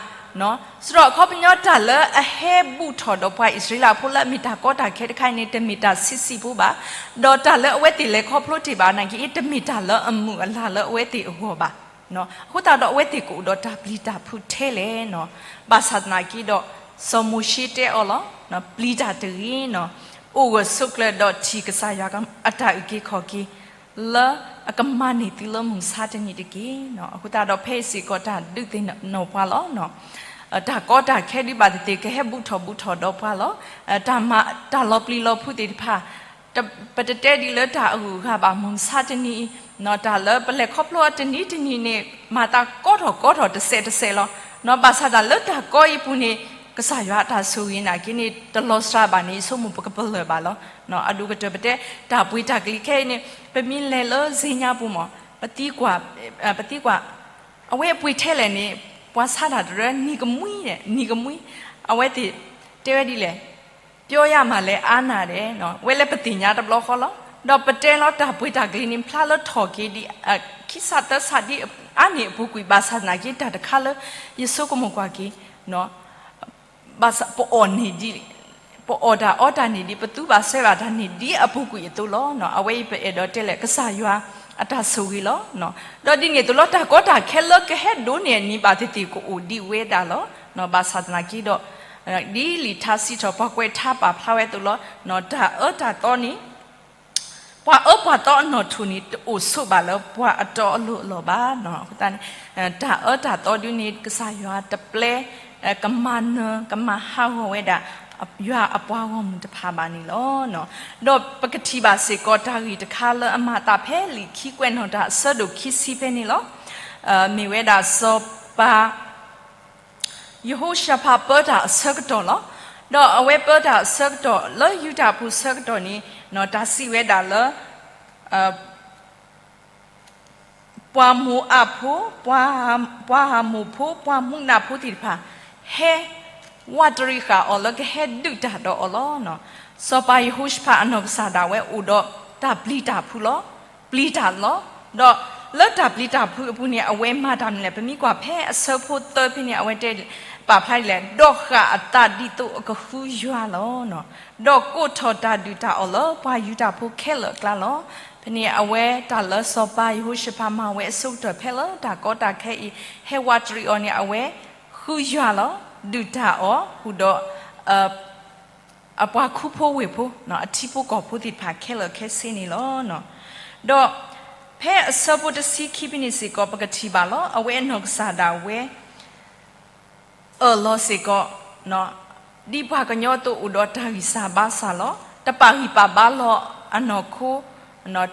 စးထီၣ်အခီပညီတၢ်လၢအဟဲဘူးထီၣ်ဒီးပှၤအံၣ်စရ့လးဖိလၢအမ့ၢ်တၢ်ကီတၢ်ခဲတခါအံၤန့ၣ် တမ့ၢ်တၢ်ဆံးဆံးဖိဘၣ်, ဒီးတၢ်လၢအဝဲသ့ၣ်လဲၤခီဖျိတ့ၢ်ဘၣ်နာ်က့ တမ့ၢ်တၢ်လၢအမုာ်အလၤလၢအဝဲသ့ၣ်အဂီၢ်ဘၣ်. အဃိသတးဒီးအဝဲသ့ၣ်ကအိၣ်ဒီးတၢ်ပျံၤတၢ်ဖုးထဲလဲၣ်. ဘၣ်ဆၣ်သနာ်က့ဒီး စီၤမိၤၡ့တဲအီၤလီၤ, ပျံၤတၢ်တဂ့ၤ, အိၣ်ဂၢၢ်ဆိးကျၢၤဒီးထံၣ်ကစၢ်ယွၤအတၢ်အုၣ်က့ၤခီၣ်က့ၤ လၢအကမၤန့ၢ်သုလၢမုၢ်မဆါတနံၤတက့ၢ်. အဃိသတးဒီးဖဲအံၤစ့ၢ်ကီးတၢ်ဒုးသ့ၣ်နီၣ်ပှၤလီၤ. တၢ်ကီတၢ်ခဲဒုးဘၣ်သ့ၣ်သ့ၣ် ကဟဲဘူးထီၣ်ဘူးထီၣ်ဒီးပှၤလီၤ. တၢ်မၤတၢ်လီၤပျံၤလီၤဖုးသ့ၣ်တဖၣ် ပတတဲဒ်လၢတၢ်အဂုၤအဂၤဘၣ် မုၢ်မဆါတနံၤအံၤ, တၢ်လၢပလဲၤခီဖျိအီၤတနံၤတနံၤန့ၣ် မၤသးကီထီၣ်ကီထီၣ်တစဲးတစဲးလီၤ. ဘၣ်ဆၣ်တၢ်လၢတၢ်ကီအံၤပူၤန့ၣ် ကစၢ်ယွၤအတၢ်ဆိၣ်ဂ့ၤနာ်က့န့ၣ် တလီၤစှၤဘၣ်န့ၣ် ယဆိကမိၣ်ပကပလၢၢ်ဘၣ်လီၤ. အဒိၣ်ကတၢၢ်ပတဲ တၢ်ပှ့ၤတၢ်ကလံၤခဲအံၤန့ၣ် ပမ့ၢ်လဲၤလၢစ့ညါပူၤမး ပသံကွၢ်, ပသံကွၢ်, အဝဲအပှ့ၤထဲလဲၣ်န့ၣ် ပှၤဆါတၢ်တရၢ နံၤကမှံ, နံၤကမှံ, အဝဲသ့ၣ် တဲဝဲဒ်လဲၣ်, ပြောရမှာလည်း အားနာတယ်, ဝဲလၢပသ့ၣ်ညါတဘျီဃီလီၤ. ဒီးပတဲလီၤတၢ်ပှ့ၤတၢ်ကလံၤန့ၣ် ဖျါလၢထီၣ်က့ၤဒ် ခံဆးသၢဆးဒ်အါန့ၢ်အပူၤကွံာ်, ဘၣ်ဆၣ်သနာ်က့ တၢ်တခါလၢ ယဆိကမိၣ်ကွၢ်က့ၤ ဘၣ်ဆၣ်ပအီၣ်န့ၢ်ဒ်, ပအီၣ်တၢ်အီတၢ်န့ၣ်ဒ် ပသူဘၣ်စဲဘၣ်တၢ်န့ၣ်ဒ်အပူၤကွံာ်အသိးလီၤ. အဝဲအံၤပအဲၣ်ဒိးတဲလၢကစၢ်ယွၤအတၢ်ဆိၣ်ဂ့ၤလီၤ. ဒီးဒ်န့ၣ်အသိးလီၤ တၢ်ကီတၢ်ခဲလၢကဟဲဒိးန့ၢ်အန့ၣ် ဘၣ်သ့ၣ်သ့ၣ်ကအိၣ်ဒံးဝဲဒၣ်လီၤ. ဘၣ်ဆၣ်သနာ်က့ဒီး ဒ်လံာ်ထါစံးထီၣ် ပှၤကွဲးထါပာ်ဖျါဝဲအသိးလီၤ. တၢ်အၢတၢ်သီန့ၣ် ပှၤအၢပှၤသီအနီၣ်ထိၣ်န့ၣ် တအိၣ်ဆိးဘၣ်လၢပှၤအတီအလိၤအလီၢ်ဘၣ်. အဃိသတးန့ၣ် တၢ်အၢတၢ်သီဒ်န့ၣ် ကစၢ်ယွၤတပျဲ ကမၤနၢၤ ကမၤဟးဂီၤဝဲဒၣ် ယွၤအပှၤဂီၢ်မုၢ်တဖၣ်ဘၣ်န့ၣ်လီၤ. ဒီးပကထံၣ်ဘၣ်စ့ၢ်ကီးတၢ်ဂ့ၢ်တခါလၢအမၤအသးဖဲလံာ်ခံကွဲးနီၣ်တၢ်အဆၢဒိၣ်ခံဆံဖဲန့ၣ်လီၤ. မ့ၢ်ဝဲဒၣ်စီၤပၤ ယဟိၤၡဖးပၢတၢ်အဆၢကတီၢ်လီၤ. ဒီးအဝဲပၢတၢ်အဆၢကတီၢ်လၢယူဒၤဖိဆၢကတီၢ်န့ၣ် တၢ်စံးဝဲဒၣ်လၢ ပှၤမိၤအးဖိ, ပှၤအၤမိၣ်ဖိ, ပှၤမူနးဖိသ့ၣ်တဖၣ် ဟဲဝးတရံးဃာ်အီၤလၢကဟဲဒုးတၢ်ဒီးအီၤလီၤ. စီၤပၤယဟိၤၡဖးအနီၢ်ကစၢ်ဒၣ်ဝဲအိၣ်ဒီးတၢ်ပျံၤတၢ်ဖုးလီၤ. ပျံၤတၢ်လီၤ. ဒီးလၢတၢ်ပျံၤတၢ်ဖုးအပူၤန့ၣ် အဝဲမၤတၢ်မနုၤလဲၣ်. ပမ့ၢ်ကွၢ်ဖဲအဆၢဖိသၢဖဲန့ၣ် အဝဲတဲပာ်ဖျါဒ်လဲၣ်, ဒီးဃၣ်အသးဒ်သိးအကဃုယွၤလီၤ. ဒီးကိးထီၣ်တၢ်ဒုးတၢ်အီၣ်လၢပှၤယူဒၤဖိခဲလၢာ်အကျါလီၤ. ဖဲန့ၣ်အဝဲတၢ်လၢစီၤပၤယဟိၤၡဖးမၤဝဲအဆိကတၢၢ် ဖဲလၢတၢ်ကီတၢ်ခဲအံၤ ဟဲဝးတရံးအီၤန့ၣ် အဝဲဃုယွၤလီၤ. ဒုးတၢ်အီၣ်ဃုာ်ဒီး အပှၤခူဖိဝ့ၢ်ဖိ, အထံဖိကီၢ်ဖိသ့ၣ်တဖၣ်ခဲလၢာ်ခဲဆ့န့ၣ်လီၤ. ဒီးဖဲအဆၢဖိတဆံခံဖဲန့ၣ်စ့ၢ်ကီး ပကထံၣ်ဘၣ်လီၤ. အဝဲအနီၢ်ကစၢ်ဒၣ်ဝဲ အၢၣ်လီၤစ့ၢ်ကီး ဒ်ပှၤကညီအသိးအိၣ်ဒီးတၢ်ဂံၢ်စၢ်ဘါစၢ်လီၤ. တပာ်ဂံၢ်ပာ်ဘါလီၤအနီၢ်ခိ,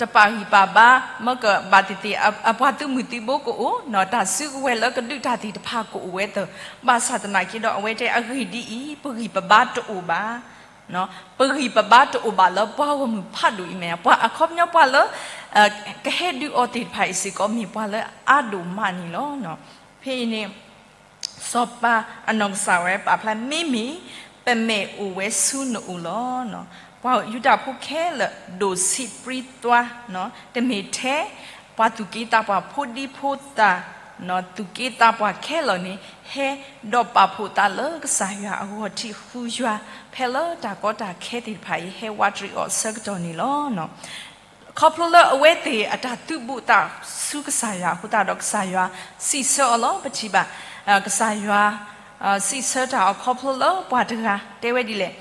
တပာ်ဂံၢ်ပာ်ဘါ မ့ၢ်ကဘၣ်သ့ၣ်သ့ၣ် အပှၤသုးမုၢ်သံၣ်ဘိကအိၣ်, တၢ်စုကဝဲၤလၢကဒုးတၢ်သ့ၣ်တဖၣ်ကအိၣ်ဝဲသၢၣ်, ဘၣ်ဆၣ်သနာ်က့ဒီး အဝဲတဲအဂ့ၢ်ဒ်အံၤ, ပဂံၢ်ပဘါတအိၣ်ဘၣ် ပဂံၢ်ပဘါတအိၣ်ဘၣ်လၢပှၤဂီၢ်မုၢ်ဖးဒိၣ်အံၤမဲာ်ညါ, ပှၤအခီပညီပှၤလၢ ကဟဲဒုးအီၤသ့ၣ်တဖၣ်အံၤစ့ၢ်ကီး မ့ၢ်ပှၤလၢအါဒိၣ်မးန့ၣ်လီၤ. ဖဲအံၤန့ၣ် စီၤပၤအနီၢ်ကစၢ်ဝဲပာ်ဖျါ မ့မ့ၢ် ပမဲာ်အိၣ်ဝဲဆူနအိၣ်လီၤ. ပှၤယူဒၤဖိခဲလၢာ် ဒိၣ်ဆံးပြံသွါ, တမ့ၢ်ထဲ ပှၤသူၣ်က့သးပှၢ်ဖိဒံဖိသၣ်, သူၣ်က့သးပှၢ်ခဲလၢာ်န့ၣ် ဟဲဒီးပာ်ဖှိၣ်သးလၢကစၢ်ယွၤအဂီၢ် ထံၣ်ဃုယွၤ ဖဲလၢတၢ်ကီတၢ်ခဲသ့ၣ်တဖၣ်အံၤ ဟဲဝးတရံးအီၤအဆၢကတီၢ်န့ၣ်လီၤ. ခီဖျိလၢအဝဲသ့ၣ်အတၢ်သုးဘူးအသးဆူကစၢ်ယွၤအဃိသတးဒီး ကစၢ်ယွၤစံးဆၢအီၤလီၤ. ပထံၣ်ဘၣ် ကစၢ်ယွၤ စံးဆၢတၢ်အီၤခီဖျိလၢပှၤတဂၤ တဲဝဲဒ်လဲၣ်,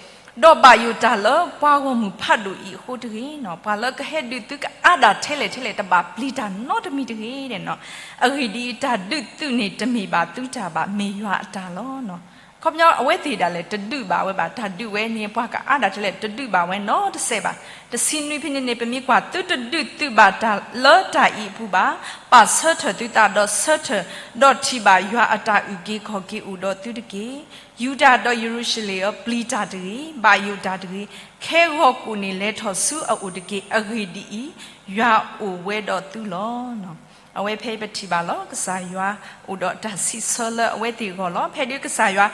ဒီးဘၣ်ယိၣ်တၢ်လၢပှၤဂီၢ်မုၢ်ဖးဒိၣ်အံၤအဃိတဂ့ၤ, ပှၤလၢကဟဲဒုးသုကအါဒၣ်ထဲလဲၣ်ထဲလဲၣ် တဘၣ်ပျံၤတၢ်နီတမံၤတဂ့ၤ. အဂ့ၢ်ဒ်အံၤ, တၢ်ဒုးသုးန့ၣ်တမ့ၢ်ဘၣ်သုတၢ်ဘၣ်, မ့ၢ်ယွၤအတၢ်လီၤ. ခီပညီအဝဲသ့ၣ်ဒၣ်လဲာ် တဒုးဘၣ်ဝဲဘၣ်, တၢ်ဒုးဝဲန့ၣ် ပှၤကအါဒၣ်ထဲလဲၣ် တဒုးဘၣ်ဝဲနီတစဲးဘၣ်. တဆံနွံဖဲန့ၣ်န့ၣ် ပမ့ၢ်ကွၢ် သုတဒုးသုးဘၣ်တၢ်လၢတၢ်အံၤအပူၤဘၣ်, ပာ်ဆၢထၢၣ်သုသးဒီးဆၢထၢၣ်, ဒီးထံၣ်ဘၣ်ယွၤအတၢ်အုၣ်က့ၤခီၣ်က့ၤအိၣ်ဒီးသုတက့ၢ်. ယူဒၤဒီးယရူၤၡလ့ၣ်ဧၢ, ပျံၤတၢ်တဂ့ၤ, ဘၣ်ယိၣ်တၢ်တဂ့ၤ, ခဲဂီၤကိာ်န့ၣ်လဲၤထီၣ်ဆူအအိၣ်တက့ၢ်. အဂ့ၢ်ဒ်အံၤ, ယွၤအိၣ်ဝဲဒီးသုလီၤ. အဝဲဖဲအံၤပထံၣ်ဘၣ်လီၤ. ကစၢ်ယွၤအိၣ်ဒီးတၢ်စံးဆၢလၢအဝဲသ့ၣ်အဂီၢ်လီၤ. ဖဲဒၣ်ကစၢ်ယွၤ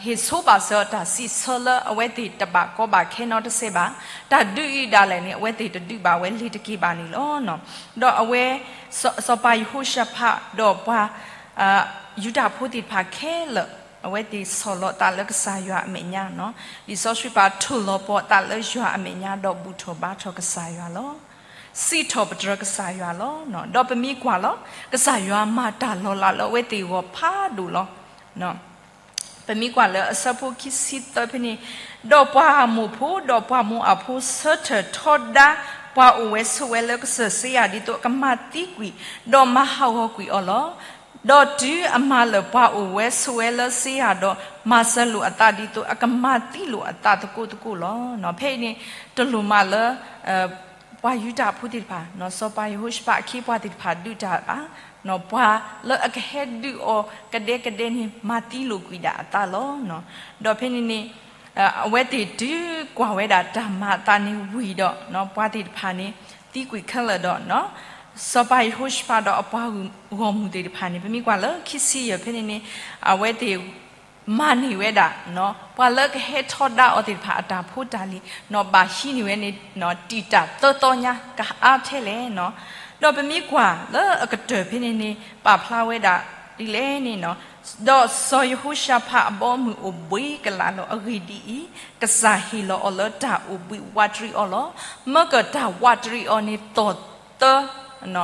ဟ့ၣ်ဆိဘၣ်စၢၤအီၤတၢ်စံးဆၢလၢအဝဲသ့ၣ်တဘၣ်ကီဘၣ်ခဲနီတစဲးဘၣ်. တၢ်ဒုးအံၤဒၣ်လဲာ်န့ၣ် အဝဲသ့ၣ်တဒုးဘၣ်ဝဲလ့ၤတက့ၢ်ဘၣ်န့ၣ်လီၤ. ဒီးအဝဲ စီၤပၤယဟိၤၡဖးဒီးပှၤ ယူဒၤဖိသ့ၣ်တဖၣ်ခဲလၢာ် အဝဲသ့ၣ်ဆီၣ်လီၤသးလၢကစၢ်ယွၤအမဲာ်ညါ, လံာ်စီဆှံပာ်ထိၣ်လီၤပှီၢ်သးလၢယွၤအမဲာ်ညါ ဒီးဘူၣ်ထီၣ်ဘါထီၣ်ကစၢ်ယွၤလီၤ. စံးထီၣ်ပတြၢၤကစၢ်ယွၤလီၤ. ဒီးပမ့ၢ်ကွၢ်လီၤ ကစၢ်ယွၤမၤတၢ်လီၤလးလၢအဝဲသ့ၣ်အဂီၢ်ဖးဒိၣ်လီၤ. ပမ့ၢ်ကွၢ်လၢအဆၢဖိခံဆံသၢဖဲန့ၣ်, ဒီးပှၤအၤမိၣ်ဖိ ဒီးပှၤမိၤအၤဖိ ဆၢထၢၣ်ထီဒါ ပှၤအိၣ်ဝဲဆိးဝဲလၢကစၢၢ်စ့ယၤ ဒ်သိးအကမၤသံကွံာ် ဒီးမၤဟးဂီၤကွံာ်အီၤလီၤ. ဒီးတုၤအမၤလၢာ်ပှၤအိၣ်ဝဲဆိးဝဲလၢစ့ယၤဒီး မၤစၢၤလိာ်အသးဒ်သိးအကမၤသံလိာ်အသးသကိးသကိးလီၤ. ဖဲအံၤန့ၣ် တလိၣ်မးလၢ ပှၤယူဒၤဖိသ့ၣ်တဖၣ်, စီၤပၤယဟိၤၡဖးအခ့အပှၤသ့ၣ်တဖၣ်ဒုးတၢ်ဘၣ်, ပှၤလၢအကဟဲဒုးအီၤကဒဲကဒဲန့ၣ် မၤသံလိာ်ကွံာ်ဒၣ်အသးလီၤ. ဒီးဖဲန့ၣ်န့ၣ် အဝဲသ့ၣ်တုၤကွၢ်ဝဲဒၣ်တၢ်မၤအသးန့ၣ်ဝံၤဒီး ပှၤသ့ၣ်တဖၣ်န့ၣ် သံကွံာ်ခဲလၢာ်ဒီး စီၤပၤယဟိၤၡဖးဒီးအပှၤဂီၢ်မုၢ်သ့ၣ်တဖၣ်န့ၣ် ပမ့ၢ်ကွၢ်လၢခံဆံယဲၢ်ဖဲန့ၣ်န့ၣ် အဝဲသ့ၣ် မၤန့ၢ်ဝဲဒၣ် ပှၤလၢကဟဲထီဒါအီၤသ့ၣ်တဖၣ်အတၢ်ဖိတၢ်လံၤ ဘၣ်ဟံးန့ၢ်ဝဲန့ၣ် တံာ်တာ်သၢသီညါ ကအါထဲလဲၣ်. ဒီးပမ့ၢ်ကွၢ်လၢအကတၢၢ်ဖဲန့ၣ်န့ၣ် ပာ်ဖျါဝဲဒၣ်ဒ်လဲၣ်န့ၣ်, ဒီးစီၤယဟိၤၡဖးအဘီအမုၢ်အိၣ်ဘှံးကလာ်လီၤ. အဂ့ၢ်ဒ်အံၤ, ကစၢ်ဟ့ၣ်လီၤအီၤလၢတၢ်အိၣ်ဘှံးဝးတရံးအီၤလီၤ. မ့ၢ်ကတၢ်ဝးတရံးအီၤန့ၣ် သီၣ်သၢ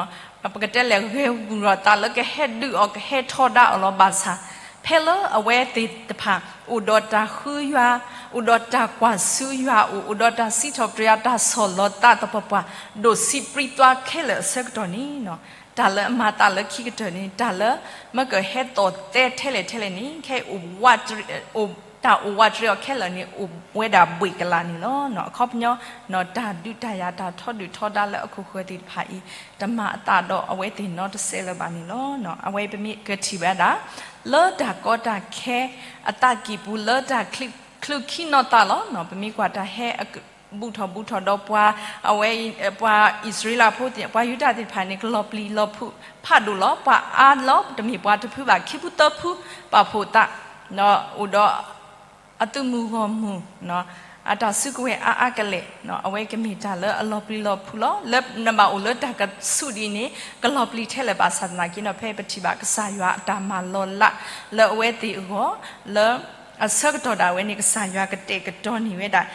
ပကတဲလဲၣ် ဂဲၤဂူာ်ထီၣ်သးလၢကဟဲဒုးအီၤ ကဟဲထီဒါအီၤလီၤ. ဘၣ်ဆၣ် ဖဲလၢအဝဲသ့ၣ်တဖၣ် အိၣ်ဒီးတၢ်ဃုယွၤ, အိၣ်ဒီးတၢ်ကွၢ်ဆူယွၤအအိၣ်, အိၣ်ဒီးတၢ်စံးထီၣ်ပတြၢၤယွၤ တၢ်ဆီၣ်လီၤသးသပှၢ်ပှၢ် ဒိၣ်စံးပြံသွါခဲလၢာ်အဆၢကတီၢ်န့ၣ်, တၢ်လၢအမၤသးလၢခံကတၢၢ်န့ၣ် တၢ်လၢမ့ၢ်ကဟဲသီၣ်သဲထဲလဲၣ်ထဲလဲၣ်န့ၣ် ခဲအံၤ တၢ်အိၣ်ဝးတရံးအီၤခဲလၢာ်န့ၣ် အိၣ်ဝဲဒၣ်ဘှံးကလာ်န့ၣ်လီၤ. အခီပညီ တၢ်ဒုးတၢ်ယၤ တၢ်ထီဒုၣ်ထီဒါလၢအခိၣ်ဃၢၤသ့ၣ်တဖၣ်အံၤ တမၤအသးဒီးအဝဲသ့ၣ်နီတစဲးလၢၤဘၣ်န့ၣ်လီၤ. အဝဲပမ့ၢ်ကထံၣ်ဘၣ်ဒၣ် လၢတၢ်ကီတၢ်ခဲအသးကံၢ်ပူၤ လၢတၢ်ချုးခံနီၢ်သးလီၤ. ပမ့ၢ်ကွၢ်တၢ်ဟဲအက ဘူၣ်ထီၣ်ဘူးထီၣ်ဒီးပှၤ အဝဲအံၤ ပှၤအံၣ်စရ့လးဖိသ့ၣ် ပှၤယူဒၤသ့ၣ်တဖၣ်န့ၣ် ကလီၤပျံၤလီၤဖုးဖးဒိၣ်လီၤ. ပှၤအါလီၤ တမ့ၢ်ပှၤတဖုဘၣ် ခံဖုသၢဖု ပာ်ဖှိၣ်သး အိၣ်ဒီး အသုးမုၢ်ဂီၢ်မုၢ် အတၢ်စုကဝဲၤအါအါကလဲာ် အဝဲကမ့ၢ်တၢ်လၢအလီၤပျံၤလီၤဖုးလီၤ. လၢနဘၣ်အိၣ်လၢတၢ်ကဆူးဒ်န့ၣ် ကလီၤပျံၤထဲလဲၣ်. ဘၣ်ဆၣ်သနာ်က့ဒီး ဖဲပထံၣ်ဘၣ်ကစၢ်ယွၤအတၢ်မၤလီၤလး လၢအဝဲသ့ၣ်အဂီၢ် လၢအဆၢကတီၢ်ဒၣ်ဝဲန့ၣ် ကစၢ်ယွၤကတဲာ်ကတီၤန့ၢ်ဝဲဒၣ်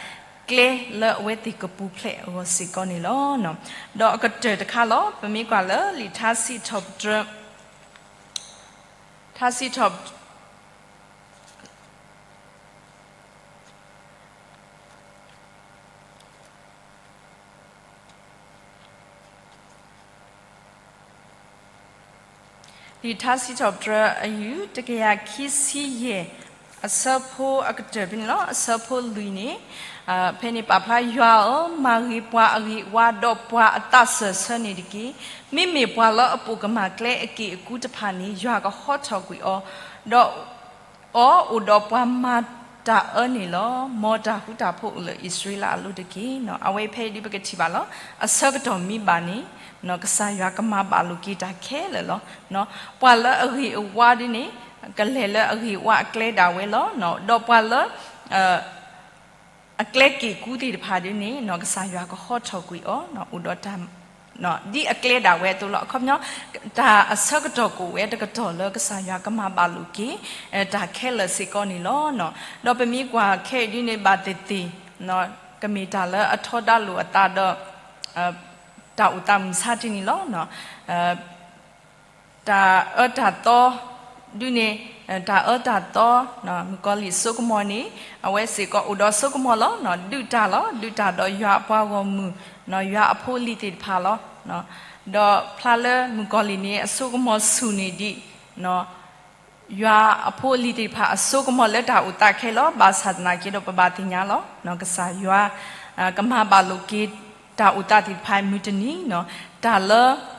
ကျဲလၢအဝဲသ့ၣ်ကပူၤဖျဲးအဂီၢ်စ့ၢ်ကီးန့ၣ်လီၤ. ဒီးအကတၢၢ်တခါလီၤ. ပမ့ၢ်ကွၢ်လၢလံာ်ထါစံးထီၣ်ပတြၢၤ ထါစံးထီၣ် လံာ်ထါစံးထီၣ်ပတြၢၤ အယူၢ် တကယၤခံဆံယဲၢ် အဆၢဖိအကတၢၢ်ဖဲန့ၣ်လီၤ. အဆၢဖိလွံၢ်န့ၣ် ဖဲန့ၣ်ပာ်ဖျါ ယွၤဧၢ, မၤဂ့ၤပှၤအဂ့ၢ်အဝါ ဒီးပှၤအသးစၢၢ်ဆၢန့ၣ်တက့ၢ်. မ့မ့ၢ်ပှၤလၢအပိာ်ကမၣ်ကျဲအက့ၢ်အကူတဖၣ်န့ၣ် ယွၤကဟီထီၣ်ကွံာ်အီၤ, ဒီး အီၤအိၣ်ဒီးပှၤမၤတၢ်အၢန့ၣ်လီၤ. မ်တၢ်ဃူတၢ်ဖိးအိၣ်လၢအံၣ်စရ့လးအလိၤတက့ၢ်. အဝဲဖဲအံၤဒ်ပကထံၣ်ဘၣ်လီၤ. အဆၢကတီၢ်မ့ၢ်ဘၣ်န့ၣ် ကစၢ်ယွၤကမၤဘၣ်လိာ်က့ၤတၢ်ခဲလၢာ်လီၤ. ပှၤလၢအဂ့ၢ်အဝါဒ်န့ၣ် ကလဲၤလၢအဂ့ၢ်အဝါအကျဲဒၣ်ဝဲလီၤ. ဒီးပှၤလၢ အကျဲက့ၢ်ကူသ့ၣ်တဖၣ်ဒ်န့ၣ် ကစၢ်ယွၤကဟီထီၣ်ကွံာ်အီၤ အိၣ်ဒီးတၢ် ဒ်အကျဲဒၣ်ဝဲအသိးလီၤ. အခီပညီ တၢ်အဆၢကတီၢ်ကအိၣ်ဝဲတကတီၢ်လၢကစၢ်ယွၤကမၤဘၣ်လိာ်က့ၤ တၢ်ခဲလၢာ်စ့ၢ်ကီးန့ၣ်လီၤ. ဒီးပမ့ၢ်ကွၢ်ခဲအံၤဒ်န့ၣ်ဘၣ်သ့ၣ်သ့ၣ် ကမ့ၢ်တၢ်လၢအထီဒါလိာ်အသးဒီး တၢ်အိၣ်သးမုၢ်ဆါတနံၤလီၤ. တၢ်အၢတၢ်သီ ဒ်န့ၣ် တၢ်အၢတၢ်သီ မုၣ်ကီၤလံၢ်စိကမီၤန့ၣ် အဝဲစ့ၢ်ကီးအိၣ်ဒီးစိကမီၤလီၤ. ဒုးတၢ်လီၤ. ဒုးတၢ်ဒီးယွၤအပှၤဂီၢ်မုၢ် ယွၤအဖိအလံၤသ့ၣ်တဖၣ်လီၤ. ဒီးဖျါလၢမုၣ်ကီၤလံၢ်န့ၣ် အစိကမီၤဆူၣ်န့ၢ်ဒံး ယွၤအဖိအလံၤသ့ၣ်တဖၣ်အစိကမီၤလၢတၢ်အိၣ်သးခဲလီၤ. ဘၣ်ဆၣ်သနာ်က့ဒီးပဘၣ်သ့ၣ်ညါလီၤ. ကစၢ်ယွၤ ကမၤဘၣ်လိာ်က့ၤတၢ်အိၣ်သးသ့ၣ်တဖၣ်မုၢ်တနံၤ တၢ်လၢ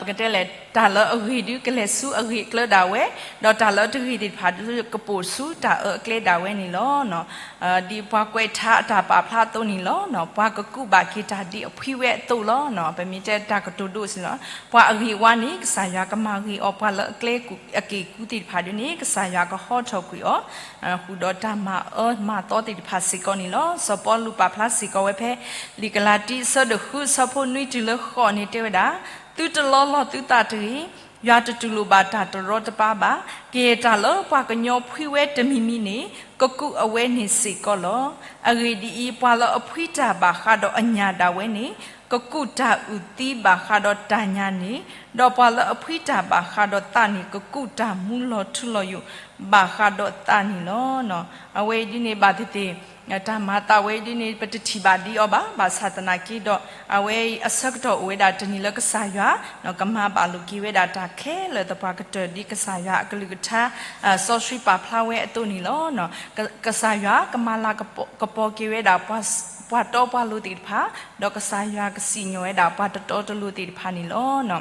ပကတဲလဲၣ် တၢ်လၢအဂ့ၤဒုးကလဲၤဆူအဂ့ၢ်အကျၢၤဒၣ်ဝဲ, ဒီးတၢ်လၢတဂ့ၤသ့ၣ်တဖၣ်ဒုးကပိာ်ဆူတၢ်အၢအကျဲဒၣ်ဝဲန့ၣ်လီၤ. ဒ်ပှၤကွဲးထါအတၢ်ပာ်ဖျါအသိးန့ၣ်လီၤ. ပှၤကကူးဘၣ်က့ၤတၢ်ဒ်အဖှံဝဲအသိးလီၤ. ပမ့ၢ်တဲတၢ်ကတိၤဒိးစ့ၢ်လီၤ. ပှၤအဂ့ၤအဝါန့ၣ် ကစၢ်ယွၤကမၤဂ့ၤအီၤ, ပှၤလၢအကျဲအက့ၢ်အကူသ့ၣ်တဖၣ်ဒုးန့ၣ် ကစၢ်ယွၤကဟီထီၣ်ကွံာ်အီၤ ဃုာ်ဒီးတၢ်မၤအၢမၤသီသ့ၣ်တဖၣ်စ့ၢ်ကီးန့ၣ်လီၤ. စီၤပီလူးပာ်ဖျါစ့ၢ်ကီးဝဲဖဲ လံာ်ကလၤတံ အဆၢဒိၣ်ဃု အဆၢဖိနွံတုၤလၢဃိးန့ၣ်တဲဝဲဒၣ်, သုတလီလီၢ်သုသးတဂ့ၤ, ယွၤတတူၢ်လိာ်ဘၣ်တၢ်တရီတပါဘၣ်. ကယဲၢ်တၢ်လၢပှၤကညီဖှံဝဲတမံၤမံၤန့ၣ် ကကူးအဝဲန့ၣ်စ့ၢ်ကီးလီၤ. အဂ့ၢ်ဒ်အံၤ, ပှၤလၢအဖှံတၢ်ဘၣ်ဃးဒီးအညၣ်ဒၣ်ဝဲန့ၣ် ကကူးတၢ်အုၣ်သံဘၣ်ဃးဒီးတၢ်ညၣ်န့ၣ်, ဒီးပှၤလၢအဖှံတၢ်ဘၣ်ဃးဒီးသးန့ၣ် ကကူးတၢ်မူလီၤထူလီၤယိာ်ဘၣ်ဃးဒီးသးန့ၣ်လီၤ. အဝဲအံၤဒ်န့ၣ်ဘၣ်သ့ၣ်သ့ၣ် တၢ်မၤသးဝဲအံၤဒ်န့ၣ် ပတထံၣ်ဘၣ်ဒံးအီၤဘၣ်. ဘၣ်ဆၣ်သနာ်က့ဒီး အဝဲအံၤအဆၢကတီၢ်အိၣ်ဝဲဒၣ်တနံၤလၢကစၢ်ယွၤ ကမၤဘၣ်လိာ်က့ၤဝဲဒၣ်တၢ်ခဲလၢာ်သပှၢ်ကတၢၢ် ဒ်ကစၢ်ယွၤအကလုၢ်ကထါ စီဆှံပာ်ဖျါဝဲအသိးန့ၣ်လီၤ. ကစၢ်ယွၤကမၤလၤကပီၤက့ၤဝဲဒၣ် ပှၤတီပှၤလိၤသ့ၣ်တဖၣ်, ဒီးကစၢ်ယွၤကစံၣ်ညီၣ်ဝဲဒၣ်ပှၤတတီတလိၤသ့ၣ်တဖၣ်န့ၣ်လီၤ.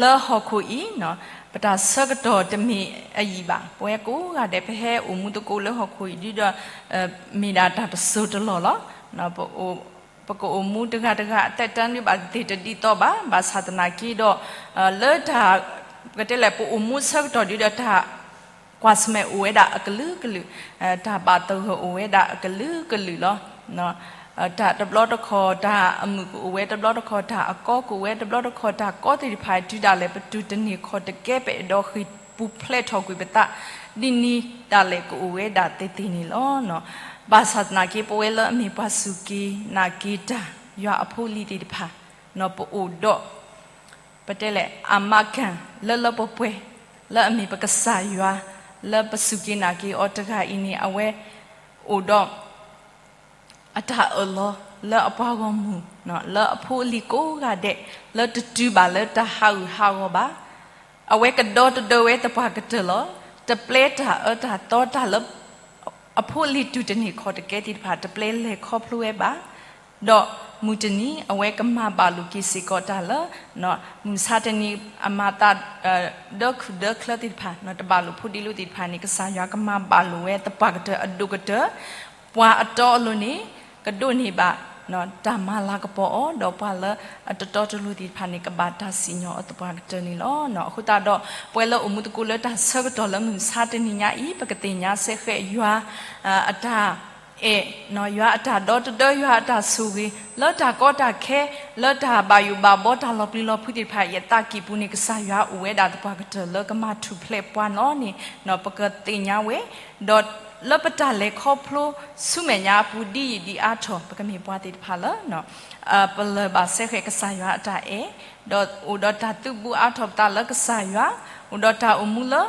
လၢဟီၣ်ခိၣ်အံၤ ပတၢ်ဆၢကတီၢ်တမ့ၢ်အယံာ်ဘၣ်. ပဝဲကိးဂၤဒဲး ပဟဲအိၣ်မူသကိးလၢဟီၣ်ခိၣ်အံၤဒ်ဒီး မ့ၢ်ဒၣ်တၢ်တစိၢ်တလီၢ်လီၤ. ပကအိၣ်မူတဂၤတဂၤအသက်တမ်းဒ်ဘၣ်သ့ၣ်တဒ်သိးဘၣ်. ဘၣ်ဆၣ်သနာ်က့ဒီး လၢတၢ် ပကတဲလဲၣ် ပအိၣ်မူဆၢကတီၢ်ဒ်ဒီးတၢ် ကွၢ်ဆၢၣ်မဲာ်အိၣ်ဝဲဒၣ်အကလုာ်ကလုာ်, တၢ်ဘၣ်သဂၢၢ်အိၣ်ဝဲဒၣ်အကလုာ်ကလုာ်လီၤ. တၢ်တဘျီတခီၣ် တၢ်အမုာ်ကအိၣ်ဝဲ, တဘျီတခီၣ် တၢ်အကီကအိၣ်ဝဲ, တဘျီတခီၣ် တၢ်ကီသ့ၣ်တဖၣ် တုၤဒၣ်လဲာ်ပတုၤတန့ၢ်ခီၣ်တကဲ ပအဲၣ်ဒိးဃ့ၢ်ပူၤဖျဲးထီၣ်ကွံာ်ပသး ဒ်န့ၣ်ဒၣ်လဲာ်ကအိၣ်ဝဲဒၣ်သ့သ့န့ၣ်လီၤ. ဘၣ်ဆၣ်သနာ်က့ ပဝဲလၢအမ့ၢ်ပှၤစူၢ်က့ၤနာ်က့ၤတၢ် ယွၤအဖိအလံၤသ့ၣ်တဖၣ် ပအိၣ်ဒီး ပတဲလဲၣ် အမၤကၢ်လၢလၢပှဲၤပှဲၤ လၢအမ့ၢ်ပကစၢ်ယွၤ လၢပစူၢ်က့ၤနာ်က့ၤအီၤတဂၤအံၤန့ၣ် အဝဲအိၣ်ဒီး အတၢ်အၢၣ်လီၤလၢအပှၤဂီၢ်မုၢ် လၢအဖိအလံၤကိးဂၤဒဲး လၢတတုၤဘၣ်လၢတၢ်ဟးဂူာ်ဟးဂီၤဘၣ်. အဝဲကဒီတဒၢဝဲသပှၢ်ကတၢၢ်လီၤ. တပျဲတၢ်အၢတၢ်သီတၢ်လၢ အဖိအလံၤတုၤတန့ၢ်ခီၣ်တကဲသ့ၣ်တဖၣ် တပျဲလဲၤခီဖျိဝဲဘၣ်. ဒီးမုၢ်တနံၤ အဝဲကမၤဘၣ်လိာ်က့ၤစ့ၢ်ကီးတၢ်လၢ မုၢ်မဆါတနံၤ အမၤသး ဒၢခုၣ်ဒၢချၢသ့ၣ်တဖၣ် တဘၣ်လိာ်ဖိးဒ့လိာ်သ့ၣ်တဖၣ်န့ၣ် ကစၢ်ယွၤကမၤဘၣ်လိာ်ဝဲသပှၢ်ကတၢၢ်အဒိၣ်ကတၢၢ်, ပှၤအတီအလိၤန့ၣ် ကဒိးန့ၢ်ဘၣ် တၢ်မၤလၤကပီၤအီၤ, ဒီးပှၤလၢအတတီတလိၤသ့ၣ်တဖၣ်န့ၣ် ကဘၣ်တၢ်စံၣ်ညီၣ်အီၤသပှၢ်ကတၢၢ်န့ၣ်လီၤ. အဃိသတးဒီး ပဝဲလၢအိၣ်မူသကိးလၢတၢ်ဆၢကတီၢ်လၢမုၢ်မဆါတနံၤညါအံၤ ပကသ့ၣ်ညါစ့ၢ်ကီးယွၤ အတၢ်အဲၣ်, ယွၤအတၢ်ဒီတဒၢ ယွၤအတၢ်ဆိၣ်ဂ့ၤ လၢတၢ်ကီတၢ်ခဲ လၢတၢ်ဘၣ်ယိၣ်ဘၣ်ဘီ တၢ်လီၤပျံၤလီၤဖုးသ့ၣ်တဖၣ်အံၤအသးကံၢ်ပူၤန့ၣ် ကစၢ်ယွၤအိၣ်ဝဲဒၣ်သပှၢ်ကတၢၢ်လၢကမၤထူၣ်ဖျဲးပှၤလီၤန့ၣ် ပကသ့ၣ်ညါဝဲ, ဒီးလၢပတၢ်လဲၤခီဖျိဆူမဲာ်ညါအပူၤ ဒ်ယံာ်ဒ်အါထီၣ် ပကမ့ၢ်ပှၤသ့ၣ်တဖၣ်လၢ ပလၢၢ်ဘၣ်စ့ၢ်ကီးကစၢ်ယွၤအတၢ်အဲၣ်, ဒီးအိၣ်ဒီးတၢ်သုးဘူးအါထီၣ်ပသးလၢကစၢ်ယွၤ, အိၣ်ဒီးတၢ်အိၣ်မူလၢ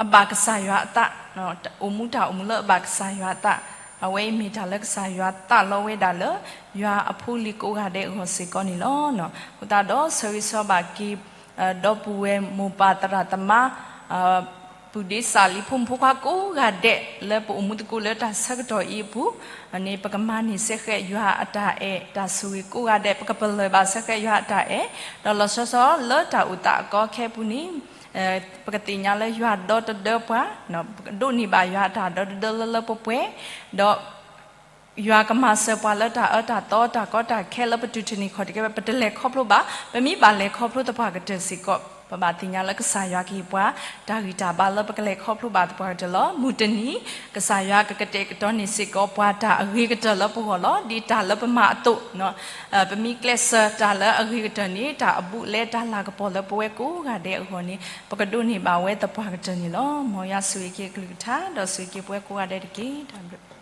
အဘၣ်ကစၢ်ယွၤအသး, အိၣ်မူတၢ်အိၣ်မူလၢအဘၣ်ကစၢ်ယွၤအသး, အဝဲအံၤမ့ၢ်တၢ်လၢကစၢ်ယွၤသးလီဝဲဒၣ်လၢ ယွၤအဖိအလံၤကိးဂၤဒဲးအဂီၢ်စ့ၢ်ကီးန့ၣ်လီၤ. အဃိသတးဒီး ဆၢဂ့ၤဆၢဝါဘၣ်က့ၤ ဒီပုၢ်ဝဲၢ်မိၢ်ပၢ်သရၣ်သမါ ပုၢ်ဒ့စၢ်လံၤ ဖိမုၣ်ဖိခွါကိးဂၤဒဲး လၢပအိၣ်မူသကိးလၢတၢ်ဆၢကတီၢ်အံၤအပူၤန့ၣ် ပကမၤန့ၢ်စ့ၢ်ကီးယွၤအတၢ်အဲၣ်တၢ်ဆိၣ်ဂ့ၤကိးဂၤဒဲး, ပကပလၢၢ်ဘၣ်စ့ၢ်ကီးယွၤအတၢ်အဲၣ်, ဒီးလီၤဆီဆီလၢတၢ်အိၣ်သးအကီအခဲအပူၤန့ၣ် ပကသ့ၣ်ညါလၢယွၤဒီတဒၢပှၤ, ပကဒိးန့ၢ်ဘၣ်ယွၤအတၢ်ဒီတဒၢလၢလၢပှဲၤပှဲၤ, ဒီး ယွၤကမၤစၢၤပှၤလၢတၢ်အၢတၢ်သီ တၢ်ကီတၢ်ခဲလၢပတုၤတန့ၢ်ခီၣ်တကဲဘၣ် ပတလဲၤခီဖျိဘၣ်, ပမ့ၢ်ဘၣ်လဲၤခီဖျိသပှၢ်ကတၢၢ်စ့ၢ်ကီး ပဘၣ်သ့ၣ်ညါလၢကစၢ်ယွၤကဟ့ၣ်ပှၤ တၢ်ဂံၢ်တၢ်ဘါလၢပကလဲၤခီဖျိဘၣ်သပှၢ်ကတၢၢ်လီၤ. မုၢ်တနံၤ ကစၢ်ယွၤကကတဲာ်ကတီၤန့ၢ်စ့ၢ်ကီးပှၤတၢ်အဂ့ၤကတၢၢ်လၢပဂီၢ်လီၤ. ဒ်တၢ်လၢပမၤအသိး ပမ့ၢ်ကျဲးစၢးတၢ်လၢအဂ့ၤကတၢၢ်န့ၣ် တၢ်အဘူးအလဲတၢ်လၤကပီၤလၢပဝဲကိးဂၤဒဲးအဂီၢ်န့ၣ် ပကဒိးန့ၢ်ဘၣ်ဝဲသပှၢ်ကတၢၢ်န့ၣ်လီၤ. မ်ယွၤဆိၣ်ဂ့ၤက့ၤအကလုၢ်ကထါ ဒီးဆိၣ်ဂ့ၤက့ၤပဝဲကိးဂၤဒဲးတက့ၢ်. တၢ်ဘျုး